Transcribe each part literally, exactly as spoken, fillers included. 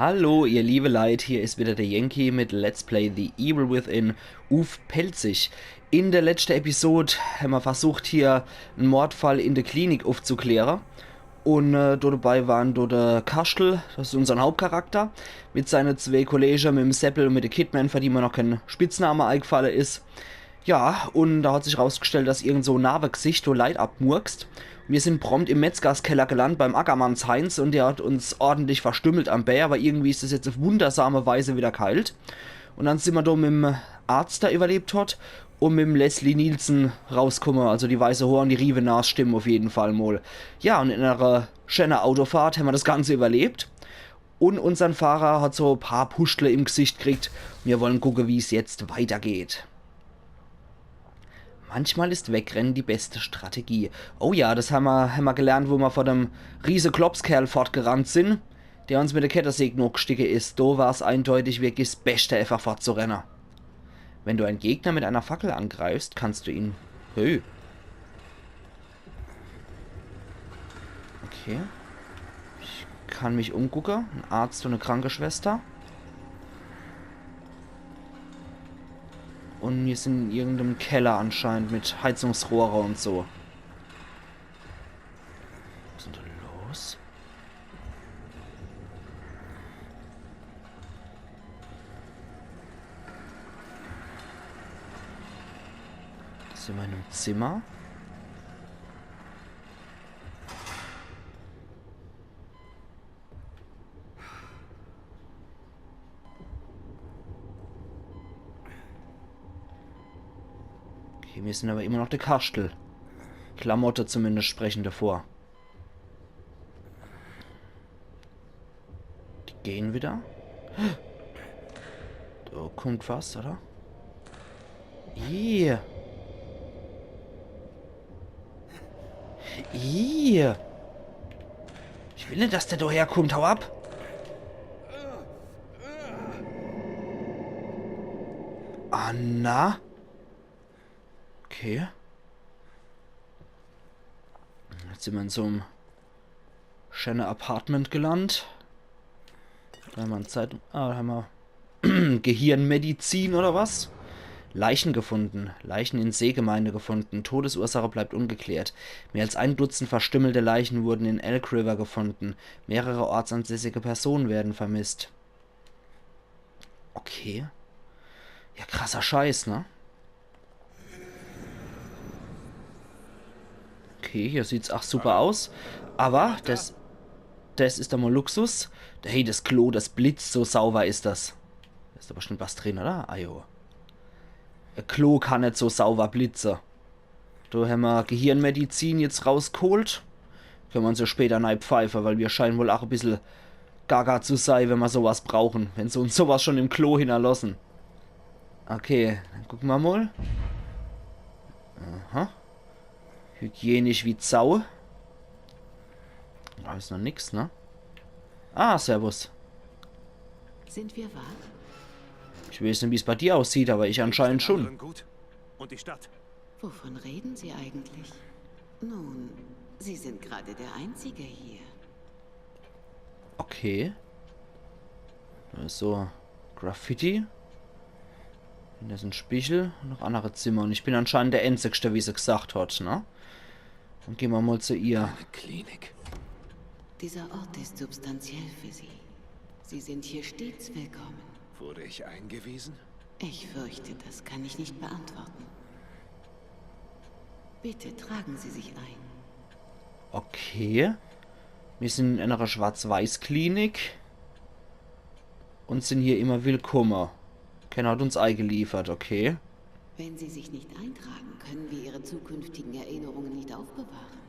Hallo, ihr liebe Leit, hier is wieder der Yankee mit Let's Play The Evil Within uff Pälzisch. In der letschte Episod hämmer versucht, hier en Mordfall in der Klinik uffzukläre. Un äh, do dabei waren do der Kastel, das is unsern Hauptcharakter, mit seine zwee Kollege, mit dem Seppel un mit der Kidman, für die mer noch kän Spitzname eigfalle is. Ja, un do hat sich rausgestellt, dass irgend so e Narwegsicht do Leit abmurkst. Mir sin prompt im Metzgerskeller gelandt beim Ackermanns Heinz un der hat uns ordentlich verstümmelt am Bää, aber irgendwie is es jetzt uff wundersame Weise wieder geheilt. Un dann sin mer do mit dem Arzt, der überlebt hat, un mit dem Leslie Nielsen rauskomme. Also die weiße Hoor un die Riewenas stimmen uff jeden Fall mol. Ja, un in ener schäner Autofahrt hämmer das Ganze überlebt. Un unsern Fahrer hat so e paar Puschtle im Gesicht kriegt. Mir wollen gucke, wie's jetzt weitergeht. Manchmal ist Wegrennen die beste Strategie. Oh ja, das hämmer, hämmer gelernt, wo mer vor dem riese Klopskerl fortgerannt sin, der uns mit der Kettesäg nochgesticke is. Do war's eindeutig wirklich 's Beschte, einfach fortzurenne. Wenn du einen Gegner mit einer Fackel angreifst, kannst du ihn... Hey. Okay. Ich kann mich umgucke. En Arzt un e Krankeschwester. Un mir sin in irgendem Keller anscheinend mit Heizungsrohre un so. Was is denn do los? Sin mer in em Zimmer? Okay, mir sin aber immer noch der Kastel. Klamotte zumindest sprechen davor. Die gehen wieder. Do kommt was, oder? Hier. Hier. Ich will net, dass der do herkommt. Hau ab. Ah, na. Okay. Jetzt sin mer in so em schäne Apartment gelandt. Do hämmer e Zeitung. Ah, do hämmer Gehirnmedizin oder was? Leichen gefunden. Leichen in Seegemeinde gefunden. Todesursache bleibt ungeklärt. Mehr als ein Dutzend verstümmelte Leichen wurden in Elk River gefunden. Mehrere ortsansässige Personen werden vermisst. Okay. Ja, krasser Scheiß, ne? Okay, hier sieht's ach super aus. Aber das, das is doch mol Luxus. Hey, das Klo, das blitzt, so sauber is das. Da is doch bestimmt was drin, oder? Ajo. E Klo kann net so sauber blitze. Do hämmer Gehirnmedizin jetzt rausgeholt. Kenne mer uns jo später neipfeife, weil mir scheinen wohl ach e bissel gaga zu sei, wenn mer sowas brauchen. Wenn se uns sowas schon im Klo hinnerlossen. Okay, dann gucke mer mol. Aha. Hygienisch wie Sau. Do is noch nix, ne? Ah, servus. Sind wir wach? Ich weiß net, wie's bei dir aussieht, aber ich anscheinend schon. Anderen gut? Und die Stadt? Wovon reden Sie eigentlich? Nun, Sie sind gerade der Einzige hier. Okay. Da is so Graffiti. Do is en Spichel, noch annere Zimmer. Un ich bin anscheinend der Einzigste, wie se gesagt hat, ne? Dann gehn mer mol zu ihr. Eine Klinik. Dieser Ort ist substanziell für Sie. Sie sind hier stets willkommen. Wurde ich eingewiesen? Ich fürchte, das kann ich nicht beantworten. Bitte tragen Sie sich ein. Okay. Mir sin in enere Schwarz-Weiß-Klinik un sin hier immer willkomme. Kenner hat uns eigeliefert, okay. Wenn Sie sich nicht eintragen, können wir Ihre zukünftigen Erinnerungen nicht aufbewahren.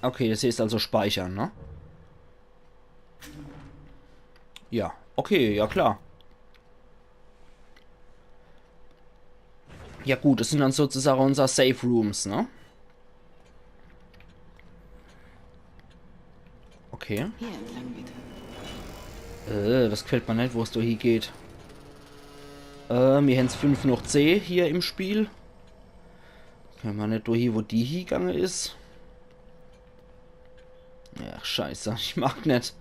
Okay, das heißt also speichern, ne? Ja, okay, ja klar. Ja gut, das sin dann sozusagen unser Safe Rooms, ne? Okay. Hier entlang bitte. Äh, das gefällt mer net, wo's do hiegeht. Äh, mir hän's fünf noch C hier im Spiel. Kenne mer net do hie, wo die hiegange is? Ach, scheiße, ich mag net.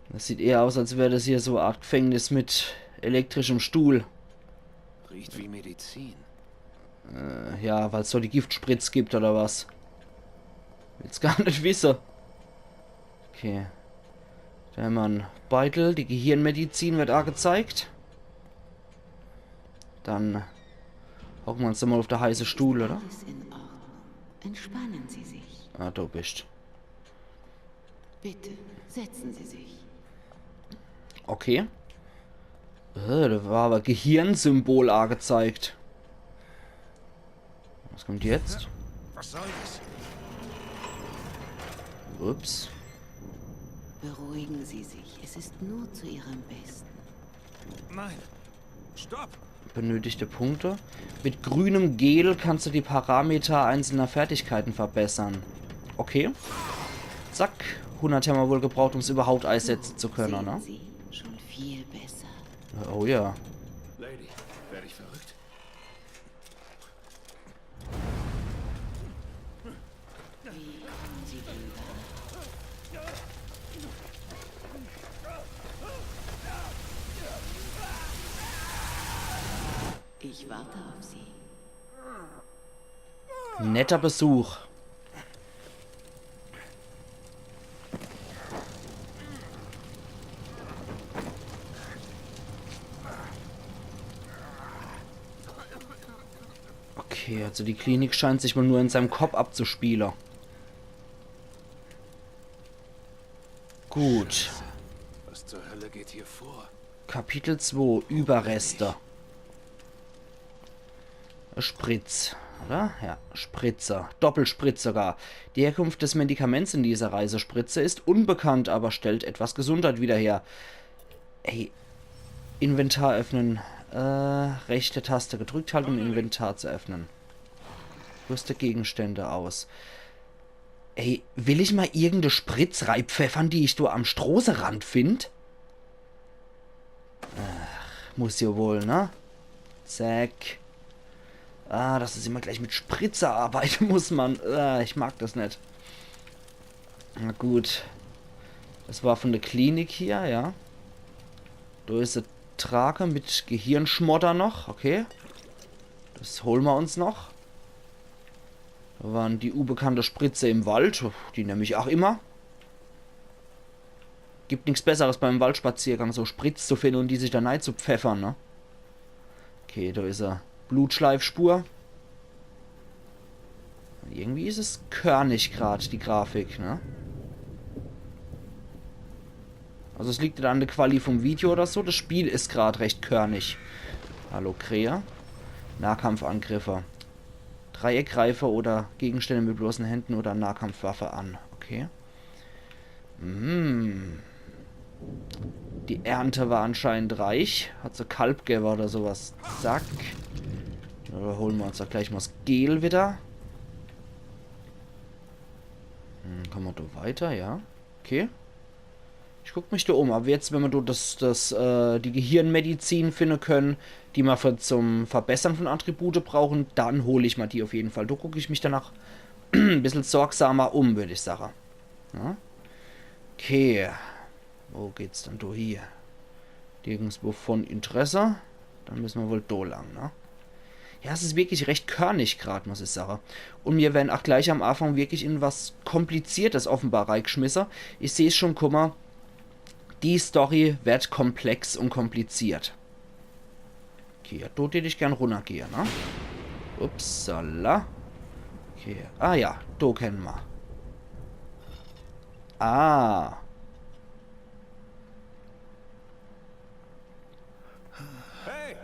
Das sieht eher aus, als wär das hier so e Art Gefängnis mit elektrischem Stuhl. Riecht wie Medizin. Äh, ja, weil's so die Giftspritz gibt oder was? Will's gar net wisse. Okay. Do hämmer en Beitel, die Gehirnmedizin wird agezeigt. Dann hocke mer uns do mal uff de heiße Stuhl, oder? Alles in Ordnung. Entspannen Sie sich. Ah, do bist. Bitte, setzen Sie sich. Okay. Äh, do war awwer Gehirnsymbol agezeigt. Was kommt jetzt? Was soll das? Ups. Beruhigen Sie sich. Es ist nur zu Ihrem Besten. Nein. Stopp! Benötigte Punkte. Mit grünem Gel kannst du die Parameter einzelner Fertigkeiten verbessern. Okay. Zack. Hundert hämmer wohl gebraucht, um's überhaupt eisetze zu könne, ne? Sehen Sie, schon viel besser. Oh ja. Lady, werde ich verrückt? Wie kommen Sie denn da? Ich warte auf Sie. Netter Besuch. Okay, also die Klinik scheint sich wohl nur in seinem Kopf abzuspiele. Gut. Was zur Hölle geht hier vor? Kapitel zwei, Überreste. Spritz, oder? Ja, Spritze. Doppelspritz sogar. Die Herkunft des Medikaments in dieser Reisespritze ist unbekannt, aber stellt etwas Gesundheit wieder her. Ey, Inventar öffnen. Äh, rechte Taste gedrückt halten, um Inventar zu öffnen. Rüste Gegenstände aus. Ey, will ich mal irgende Spritz reipfeffern, die ich do am Stroßerand find? Ach, muss ja wohl, ne? Zack. Ah, dass es immer gleich mit Spritze arbeite muss, Mann. Ah, ich mag das net. Na gut. Das war von der Klinik hier, ja. Do is e Trage mit Gehirnschmodder noch, okay. Das hole mer uns noch. Do war die unbekannte Spritze im Wald. Die nemm ich ach immer. Gibt nix Besseres beim Waldspaziergang, so Spritz zu finde und die sich do nei zu pfeffern, ne? Okay, do is er. Blutschleifspur. Irgendwie is es körnig grad, die Grafik, ne? Also es liegt net an der Quali vom Video oder so, das Spiel is grad recht körnig. Hallo Krähe. Nahkampfangriffe. Dreieck greife oder Gegenstände mit bloßen Händen oder Nahkampfwaffe an. Okay. Mhm. Die Ernte war anscheinend reich. Hat so Kalb gewwe oder sowas. Zack. Do hole mer uns do gleich mal das Gel wieder. Hm, komme mer do weiter, ja. Okay. Ich guck mich do um. Aber jetzt, wenn mer do das, das, äh, die Gehirnmedizin finde können, die mer für, zum Verbessern von Attribute brauchen, dann hol ich mal die auf jeden Fall. Do guck ich mich danach e bissel sorgsamer um, würd ich sage. Ja? Okay. Wo geht's dann do hie? Nirgendswo von Interesse. Dann müsse mer wohl do lang, ne? Ja, es is wirklich recht körnig grad, muss ich sage. Und mir werden ach gleich am Anfang wirklich in was Kompliziertes offenbar reigschmisse. Ich seh's schon, guck mal. Die Story wird komplex und kompliziert. Okay, ja, do tät ich gern runnergehe, ne? Upsala. Okay, ah ja, do kenne mer. Ah. Hey!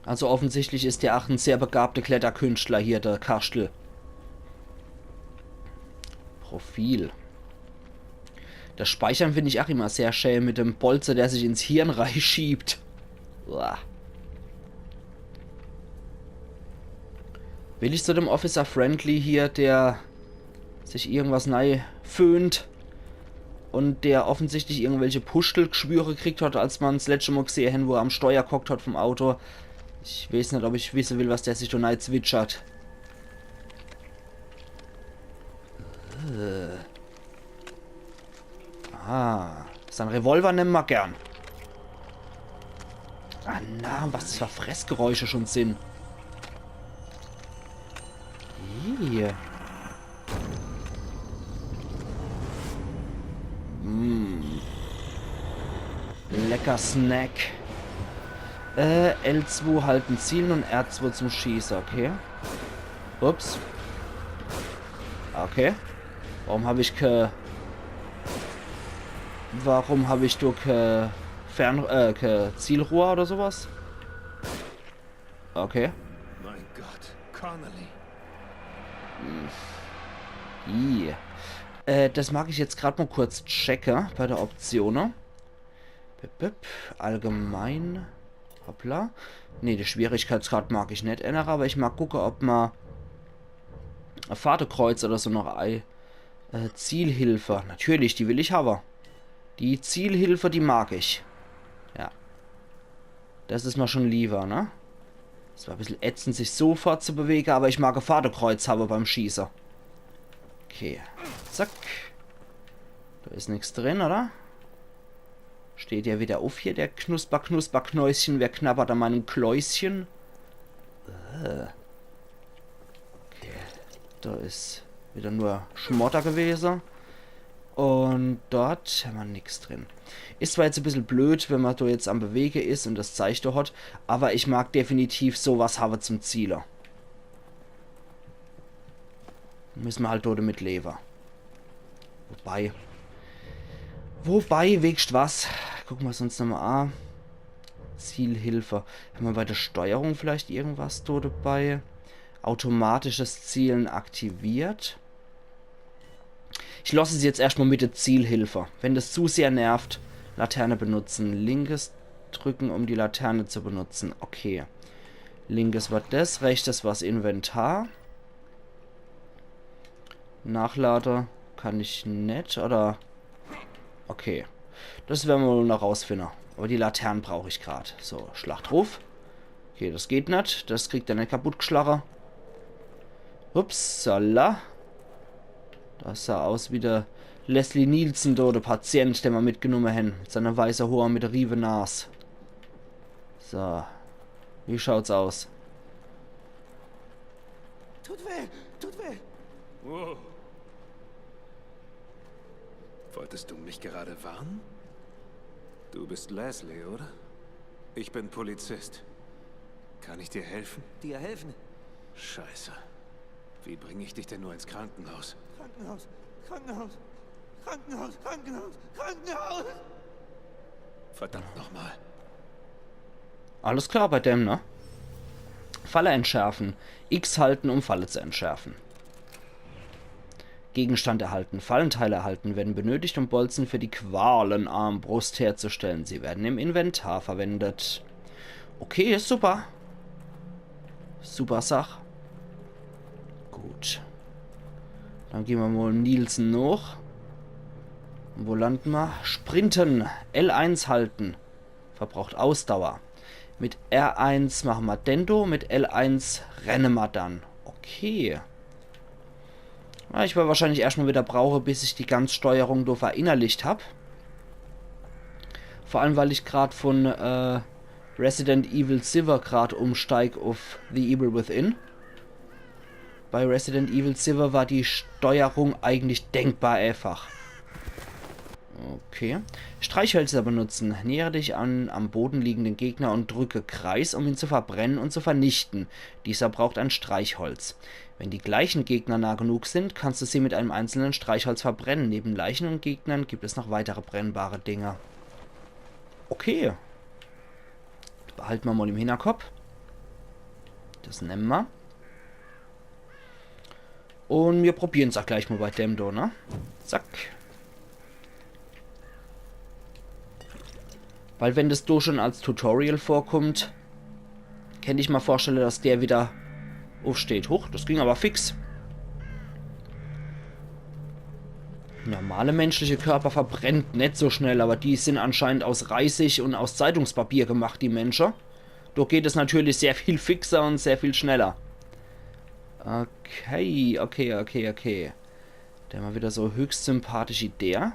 Also offensichtlich is der ach en sehr begabte Kletterkünstler hier, der Kastel. Profil. Das Speichern find ich ach immer sehr schä mit dem Bolze, der sich ins Hirn reischiebt. Uah. Will ich zu dem Officer Friendly hier, der sich irgendwas nei föhnt? Und der offensichtlich irgendwelche Puschtel-Gschwüre gekriegt hat, als mer's letschte Mol gsehe hen, wo er am Steuer ghockt hat vom Auto. Ich weeß net, ob ich wisse will, was der sich do nei zwitschert. Äh. Ah, sein Revolver nemme mer gern. Ah na, was das für Fressgeräusche schon sin. Ih. Mm. Lecker Snack. Äh, L zwei halten, zielen und R zwei zum Schieße, okay. Ups. Okay. Warum hab ich ke... Warum hab ich do ke Fern... äh, ke Zielrohr oder sowas? Okay. Mein Gott, Connolly. Ih. Äh, das mag ich jetzt grad mol kurz checke bei der Optione. Bip, bip. Allgemein. Hoppla. Nee, de Schwierigkeitsgrad mag ich net ännere, aber ich mag gucke, ob ma e Fadekreuz oder so noch ei... Äh, Zielhilfe. Natürlich, die will ich hawwe. Die Zielhilfe, die mag ich. Ja. Das is ma schon liewer, ne? Es war e bissel ätzend, sich so fortzubewege, aber ich mag e Fadekreuz hawwe beim Schieße. Okay. Zack. Do is nix drin, oder? Steht ja wieder uff hier, der Knusper-Knusper-Knäuschen. Wer knabbert an meinem Kläuschen? Äh. Okay. Do is wieder nur Schmodder gewese. Und dort hämmer nix drin. Is zwar jetzt e bissel blöd, wenn ma do jetzt am Bewege is und das Zeich do hat, aber ich mag definitiv sowas hawwe zum Ziele. Müsse ma halt do demit lewe. Wobei. Wobei, wegscht was. Gucke ma's uns nochmol a. Zielhilfe. Hämmer bei der Steuerung vielleicht irgendwas do dabei? Automatisches Zielen aktiviert. Ich losse es jetzt erscht mol mit der Zielhilfe. Wenn das zu sehr nervt, Laterne benutzen. Linkes drücken, um die Laterne zu benutzen. Okay. Linkes war das, rechtes war's Inventar. Nachlade kann ich net, oder? Okay. Das werre ma wohl noch rausfinne. Aber die Latern brauch ich grad. So, Schlachtruf. Okay, das geht net. Das kriegt er net kaputt gschlage. Upsala. Das sah aus wie der Leslie Nielsen do, der Patient, den ma mitgenumme hen. Mit seiner weiße Hoor, mit der Riewenas. So. Wie schaut's aus? Tut weh, tut weh. Wow. Wolltest du mich gerade warnen? Du bist Leslie, oder? Ich bin Polizist. Kann ich dir helfen? Dir helfen? Scheiße. Wie bringe ich dich denn nur ins Krankenhaus? Krankenhaus, Krankenhaus, Krankenhaus, Krankenhaus, Krankenhaus. Verdammt nochmal. Alles klar bei dem, ne? Falle entschärfen. X halten, um Falle zu entschärfen. Gegenstand erhalten. Fallenteile erhalten, werden benötigt, um Bolzen für die Qualenarmbrust herzustellen. Sie werden im Inventar verwendet. Okay, super. Super Sach. Gut. Dann gehn ma mol Nielsen noch. Und wo lande ma? Sprinten. L eins halten. Verbraucht Ausdauer. Mit R eins mache ma den do, mit L eins renne ma dann. Okay. Na, ich wer wahrscheinlich erscht mol wieder brauche, bis ich die ganz Steuerung do verinnerlicht hab. Vor allem, weil ich grad von äh, Resident Evil Silver grad umsteig uff The Evil Within. Bei Resident Evil Silver war die Steuerung eigentlich denkbar einfach. Okay. Streichhölzer benutzen. Nähere dich an am Boden liegenden Gegner und drücke Kreis, um ihn zu verbrennen und zu vernichten. Dieser braucht ein Streichholz. Wenn die gleichen Gegner nah genug sind, kannst du sie mit einem einzelnen Streichholz verbrennen. Neben Leichen und Gegnern gibt es noch weitere brennbare Dinge. Okay. Behalte ma mol im Hinterkopf. Das nemme ma. Und mir probieren's auch gleich mol bei dem do, ne? Zack. Weil wenn das do schon als Tutorial vorkommt, kennt ich ma vorstelle, dass der wieder uffsteht. Huch, das ging aber fix. Normale menschliche Körper verbrennt net so schnell, aber die sind anscheinend aus Reisig und aus Zeitungspapier gemacht, die Mensche. Do geht es natürlich sehr viel fixer und sehr viel schneller. Okay, okay, okay, okay. Der mal wieder so höchst sympathisch Idee.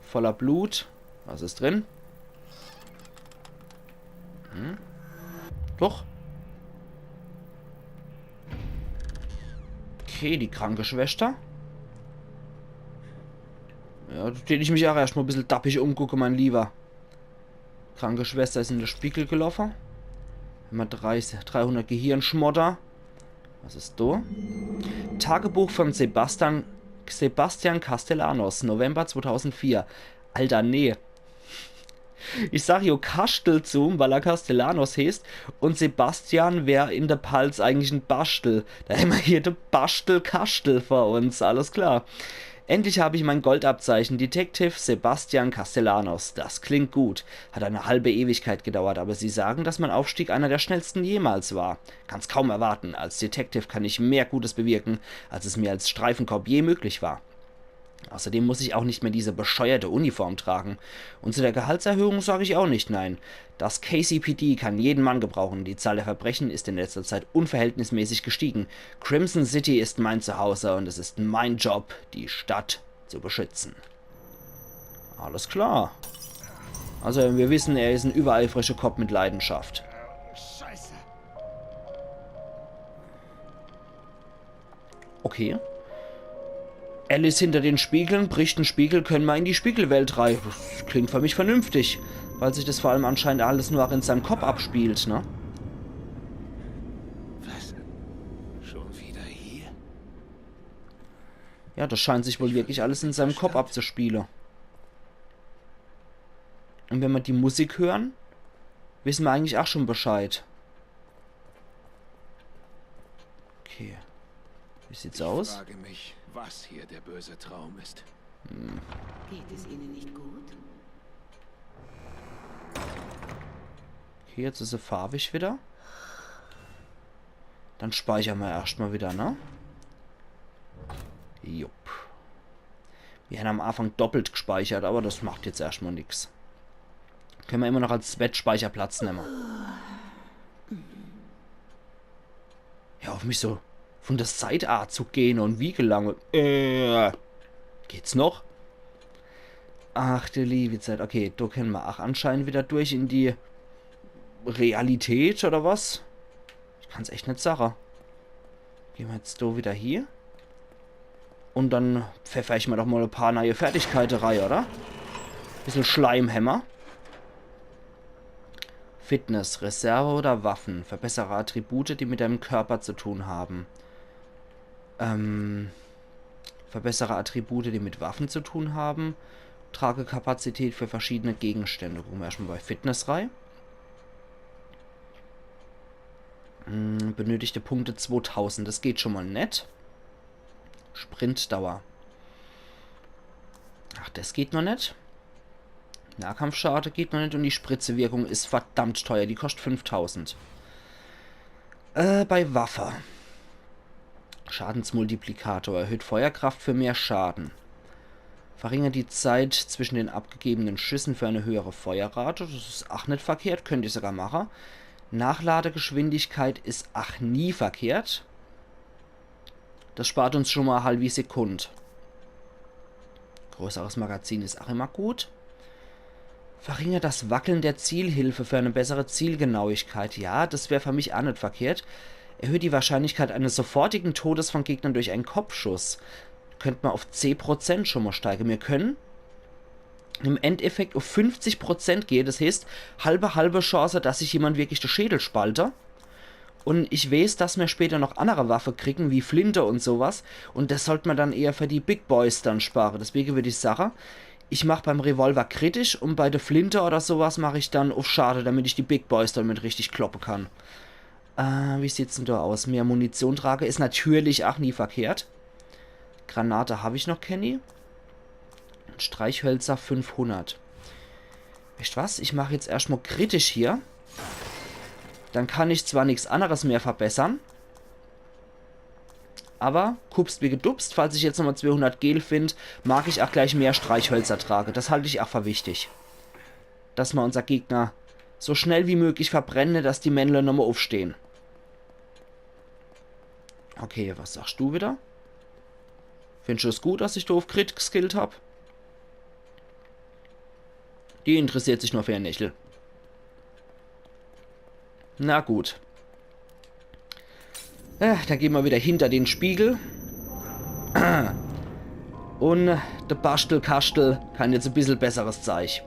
Voller Blut. Was ist drin? Hm? Doch. Okay, die Krankeschwester. Ja, do tät ich mich auch erscht mal e bissel dappig umgucke, mein Lieber. Krankeschwester is in de Spiegel geloffe. Hämmer drei, dreihundert Gehirnschmodder. Was is do? Tagebuch von Sebastian, Sebastian Castellanos, November zweitausendvier. Alter, nee. Ich sag jo Kaschtel zu, weil er Castellanos heeßt. Und Sebastian wär in de Palz eigentlich en Baschtel. Do hämmer hier de Baschtel Kaschtel vor uns. Alles klar. Endlich habe ich mein Goldabzeichen, Detective Sebastian Castellanos. Das klingt gut. Hat eine halbe Ewigkeit gedauert, aber sie sagen, dass mein Aufstieg einer der schnellsten jemals war. Kann's kaum erwarten. Als Detective kann ich mehr Gutes bewirken, als es mir als Streifencop je möglich war. Außerdem muss ich auch nicht mehr diese bescheuerte Uniform tragen. Und zu der Gehaltserhöhung sage ich auch nicht nein. Das K C P D kann jeden Mann gebrauchen. Die Zahl der Verbrechen ist in letzter Zeit unverhältnismäßig gestiegen. Crimson City ist mein Zuhause und es ist mein Job, die Stadt zu beschützen. Alles klar. Also wir wissen, er is en übereifrische Cop mit Leidenschaft. Scheiße. Okay. Alice hinter den Spiegeln, bricht en Spiegel, können mer in die Spiegelwelt rei. Das klingt für mich vernünftig, weil sich das vor allem anscheinend alles nur auch in seinem Kopf abspielt, ne? Was? Schon wieder hier? Ja, das scheint sich wohl wirklich alles in seinem Kopf abzuspielen. Und wenn mer die Musik hören, wissen mer eigentlich auch schon Bescheid. Okay. Wie sieht's Ich aus? Frage mich, was hier der böse Traum ist. Geht es Ihnen nicht gut? Okay, jetzt is er farbig wieder. Dann speichern mer erscht mal wieder, ne? Jupp. Mir hän am Anfang doppelt gespeichert, aber das macht jetzt erscht mal nix. Können mer immer noch als Zweitspeicherplatz nemme. Hör auf mich so von der Seit aazugehe und wie gelange. Äh, geht's noch? Ach du liebe Zeit. Okay, do können mer auch anscheinend wieder durch in die Realität oder was? Ich kann's echt net sage. Gehn mer jetzt do wieder hier. Und dann pfeffer ich mer doch mal e paar neue Fertigkeite rei, oder? Bissel Schleimhämmer. Fitness, Reserve oder Waffen. Verbessere Attribute, die mit deinem Körper zu tun haben. Ähm, verbessere Attribute, die mit Waffen zu tun haben. Tragekapazität für verschiedene Gegenstände. Gucke mer erscht mal bei Fitness rei. Hm, benötigte Punkte zweitausend. Das geht schon mal net. Sprintdauer. Ach, das geht noch net. Nahkampfschade geht noch net und die Spritzewirkung is verdammt teuer. Die koscht fünftausend. Äh, bei Waffe. Schadensmultiplikator. Erhöht Feuerkraft für mehr Schaden. Verringert die Zeit zwischen den abgegebenen Schüssen für eine höhere Feuerrate. Das is ach net verkehrt. Könnt ich sogar mache. Nachladegeschwindigkeit is ach nie verkehrt. Das spart uns schon mal e halbi Sekund. Größeres Magazin is ach immer gut. Verringert das Wackeln der Zielhilfe für eine bessere Zielgenauigkeit. Ja, das wär für mich ach net verkehrt. Erhöht die Wahrscheinlichkeit eines sofortigen Todes von Gegnern durch einen Kopfschuss. Könnt mer auf zeh Prozent schon mal steigern. Mir können im Endeffekt auf fünfzig Prozent gehe. Das heißt, halbe, halbe Chance, dass sich jemand wirklich de Schädel spalte. Und ich weeß, dass mer später noch annere Waffe kriegen, wie Flinte und sowas. Und das sollt mer dann eher für die Big Boys dann spare. Deswege würd ich sage, ich mach beim Revolver kritisch und bei de Flinte oder sowas mach ich dann auf Schade, damit ich die Big Boys damit richtig kloppe kann. Äh, wie sieht's denn do aus? Mehr Munition trage is natürlich ach nie verkehrt. Granate hab ich noch kenni. Streichhölzer fünfhundert. Weescht was? Ich mach jetzt erscht mal kritisch hier. Dann kann ich zwar nix anneres mehr verbessern. Aber, gupst wie gedupst, falls ich jetzt nochmal zweehundert Gel find, mag ich ach gleich mehr Streichhölzer trage. Das halt ich ach für wichtig. Dass ma unser Gegner so schnell wie möglich verbrenne, dass die Männle nochmal uffstehn. Okay, was sagst du wieder? Findst du es gut, dass ich do uff Crit geskillt hab? Die interessiert sich nur für ihr Nächel. Na gut. Äh, da gehn ma wieder hinter den Spiegel. Un de Baschtel Kaschtel kann jetzt e bissel besseres Zeich.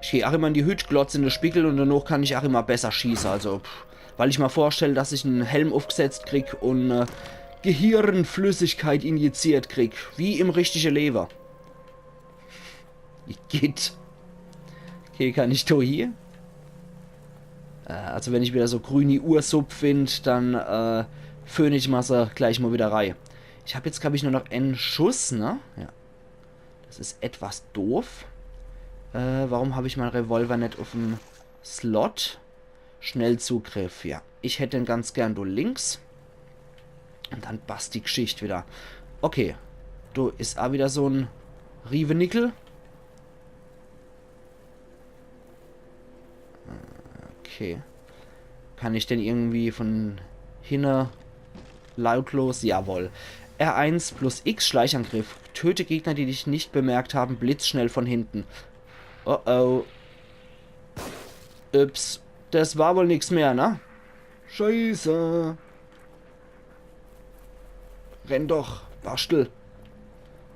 Ich geh ach immer in die Hütt, glotz in de Spiegel un danach kann ich ach immer besser schieße. Also, pff, weil ich ma vorstell, dass ich en Helm uffgesetzt krieg un äh, Gehirnflüssigkeit injiziert krieg. Wie im richtige Lewe. Igitt. Okay, kann ich do hie? Äh, also wenn ich wieder so grüni Ursupp find, dann äh, föhn ich ma se gleich mal wieder rei. Ich hab jetzt, glaub ich, nur noch en Schuss, ne? Ja. Das is etwas doof. Äh, warum hab ich mein Revolver net uffm Slot? Schnellzugriff, ja. Ich hätt den ganz gern do links. Un dann passt die Gschicht wieder. Okay. Do is a wieder so en Riewenickel. Okay. Kann ich den irgendwie von hinne lautlos? Jawohl. R eins plus X Schleichangriff. Töte Gegner, die dich nicht bemerkt haben, blitzschnell von hinten. Oh oh. Ups. Das war wohl nix mehr, ne? Scheiße. Renn doch, Baschtel.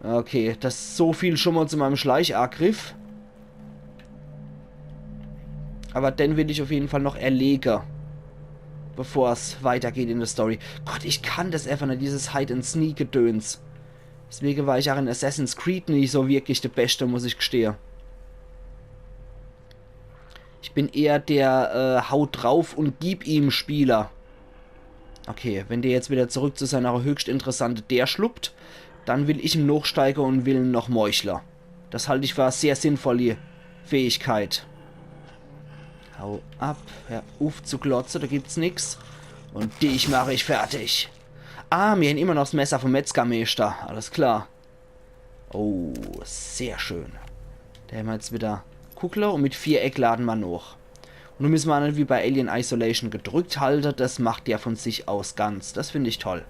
Okay, das so viel schon mal zu meinem Schleichangriff. Aber den will ich auf jeden Fall noch erlege, bevor's weitergeht in der Story. Gott, ich kann das einfach net, dieses Hide-and-Sneak-Gedöns. Deswege war ich auch in Assassin's Creed nicht so wirklich der Beste, muss ich gestehe. Ich bin eher der äh, Haut drauf und gib ihm Spieler. Okay, wenn der jetzt wieder zurück zu seiner höchst interessante Deer schluppt, dann will ich ihm nochsteige und will ihn noch meuchle. Das halt ich für e sehr sinnvolle Fähigkeit. Hau ab, hör uff zu glotze, da gibt's nix. Und dich mach ich fertig. Ah, mir hen immer noch das Messer vom Metzgermeister. Alles klar. Oh, sehr schön. Da hämmer jetzt wieder Kugle und mit Viereck lade mer noch. Und do müsse mer net wie bei Alien Isolation gedrückt halte, das macht der von sich aus ganz. Das find ich toll.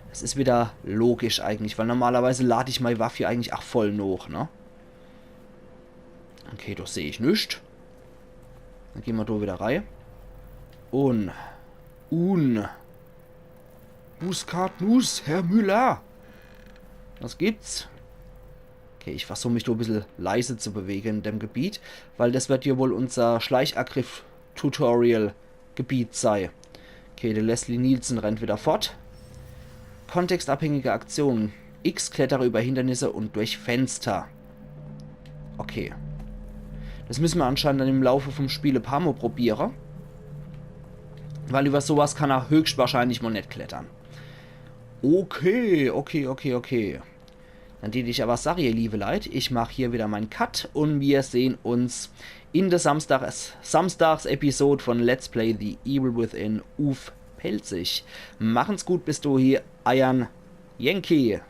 Das is wieder logisch eigentlich, weil normalerweise lad ich mei Waffe eigentlich auch voll noch, ne? Okay, das seh ich nix. Dann gehn mer do wieder rei. Un. Un. Muskatnuss, Herr Müller. Was gibt's? Okay, ich versuch mich do e bissel leise zu bewege in dem Gebiet, weil das wird hier wohl unser Schleichangriff-Tutorial-Gebiet sei. Okay, der Leslie Nielsen rennt wieder fort. Kontextabhängige Aktionen. X, klettere über Hindernisse und durch Fenster. Okay. Das müsse mer anscheinend dann im Laufe vom Spiel e paar Mal probiere. Weil über sowas kann er höchstwahrscheinlich mal net klettern. Okay, okay, okay, okay. Dann tät ich aber sage, ihr liebe Leit, ich mach hier wieder mein Cut und wir sehen uns in der Samstags-, Samstags-Episode von Let's Play The Evil Within uff Pälzisch. Machen's gut, bis dohie, eiern Yankee.